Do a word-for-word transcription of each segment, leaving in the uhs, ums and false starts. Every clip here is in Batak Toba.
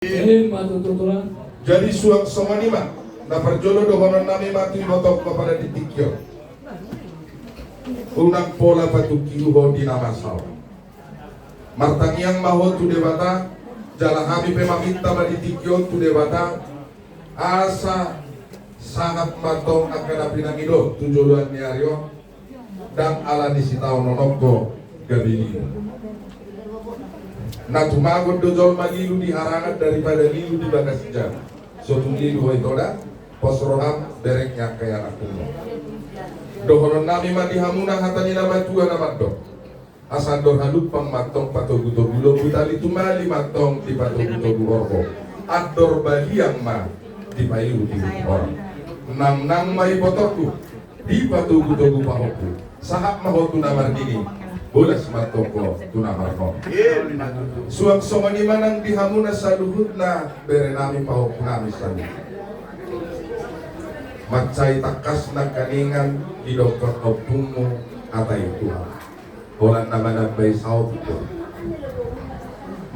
Emma tutu, Tulang. Jadi suang songon i ma, na parjolo dohonon nami ma tu ibotongku pada di tingki on. Unang pola patungkihu ho di na masa on. Martangiang ma ho tu Debata, jala hami pe maminta ma di tingki on tu Debata, asa sahat ma antong angka na pinangido tu joloan ni ari on, ndang ala ni sitaonon on ho gabe lilu. Na tumagon do jolma lilu di harangan daripada lilu di bagas jala. So tung lilu ho ito da, pos roham, bereng ni angka ianakhonmu. Dohonon nami ma di hamuna hata ni na matua na mandok. Asa andor halumpang ma antong patogutogu lombu, tali tumali ma antong dipatogutogu horbo. Andor baliang ma dipaihutihut horong. Nangnang ma ibotongku dipatogutogu pahompu. Sahat ma ho tu na marnini, bolas ma antong ho tu na marnono. Suang songon i ma nang di hamuna saluhutna bere nami pahompu nami saluhut. Mansai tangkas nangkaningan didokkon ompungmu hata i tu hamu. Holan na manambai saotik do.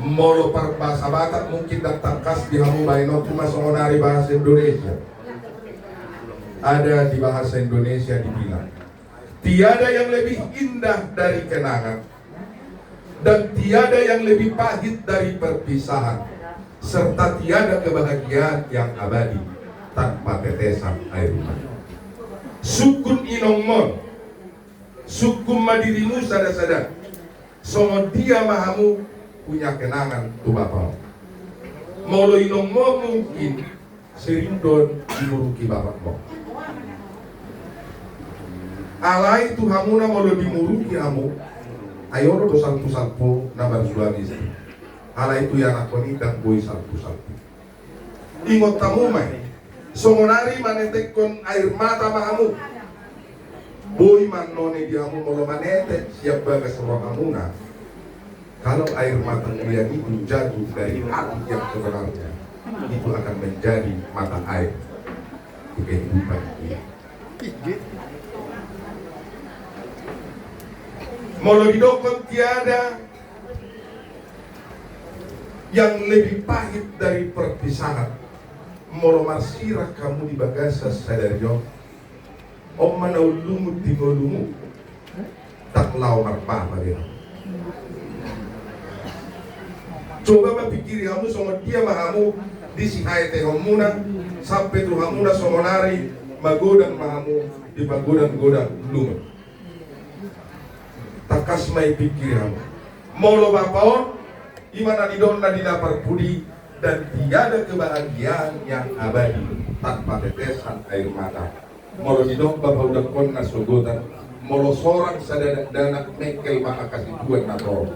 Molo parbahasa Batak mungkin ndang tangkas di hamu bahenonku ma songon ari bahasa Indonesia. Ada di bahasa Indonesia dibilang, tiada yang lebih indah dari kenangan, dan tiada yang lebih pahit dari perpisahan, serta tiada kebahagiaan yang abadi tanpa tetesan air mata. Sungkun inongmon, sungkun ma dirimu sadasada, songon dia ma hamu punya kenangan tu bapam. Molo inongmon mungkin sering do dimuruki bapamon. Alai tu hamuna molo dimuruki hamu, ai olo do salpusalpu na marsuami istri. Alai tu ianakhon i ndang boi salpusalpu. Ingot hamu ma i, songon ari manetekkon air mata ma hamu. Boi ma none di hamu molo manetek sian bagas rohamuna. Kalau air mata kalian itu jatuh dari hati yang sebenarnya, itu akan menjadi mata air di kehidupan dia. Molo didokkon tiada yang lebih pahit dari perpisahan, molo marsirang hamu di bagasan sadari on, on ma na umlungun di ngolumu, ndang laho marbapa be. Coba ma pikiri hamu songon dia ma hamu di sihaetehonmuna, sampe tu hamuna songon ari magodang ma hamu di pagodanggodang lungun. Tangkas ma i pikiri hamu. Molo bapa on, i ma na nidokna di na parpudi, dan tiada kebahagiaan yang abadi tanpa tetesan air mata. Molo didok bapa udangkon na sogotan, molo sorang sada dakdanak mengkel ma angka situan na torop.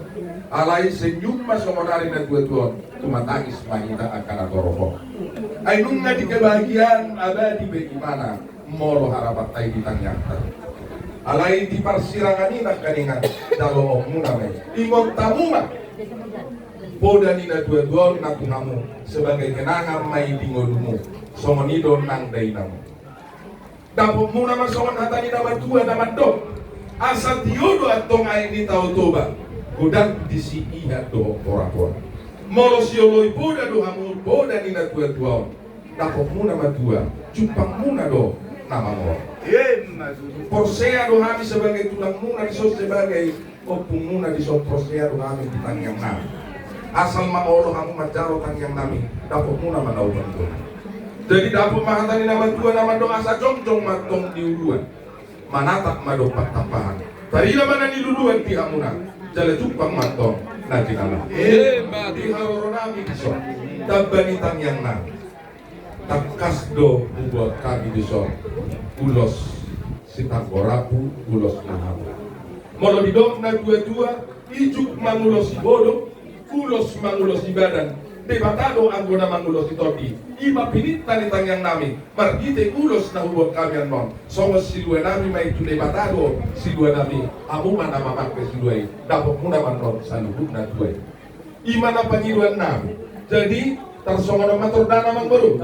Alai senyum ma songon ari na tuatua on, tumatangis ma hita angka na torop on. Ai nunga di kebahagiaan abadi be imana. Molo harapanta i di tangiangta. Alai di parsirangan i nangkaningan, jaloonmuna ma i. Ingot hamu ma poda ni na tuatua on na tu hamu, sebagai kenangan ma i di ngolumu. Songon i do nang dainang. Dapotmuna ma songon hata ni na matua na mandok. Asa tio do antong aek ni Tao Toba, godang disi ihat dohot porapora. Molo sioloi poda do hamu poda ni na tuatua on, dapotmuna matua, jumpangmuna do na mamora. Porsea do hami sebagai tulangmuna dison, sebagai ompungmuna dison, porsea do hami di tangiangnami. Asal ma olo hamu manjalo tangiangnami, dapotmuna ma na upa tu hami. Jadi dapot ma hata ni na matua na mandok asa jongjong ma antong di uluan. Manatap ma dompak tampahan. Tarida ma na niluluan di hamuna. Jala jumpang ma antong na jinalahan. Di haroronami dison, tamba ni tangiangnami. Tangkas do huboan hami dison ulos sitanggo rambu, ulos na hamu. Molo didok na tuatua, ijuk mangulosi bodo, ulos mangulosi badan. Debata do anggo na mangulosi tondi. I ma pinta ni tangiangnami marhite ulos na huboan hami annon. Songon siluanami ma i tu Debata do siluanami. Hamu ma na mamangke silua i. Dapotmuna ma annon saluhutna tua i. I ma na pangidoannami. Jadi tarsongon on ma tordana, amangboru.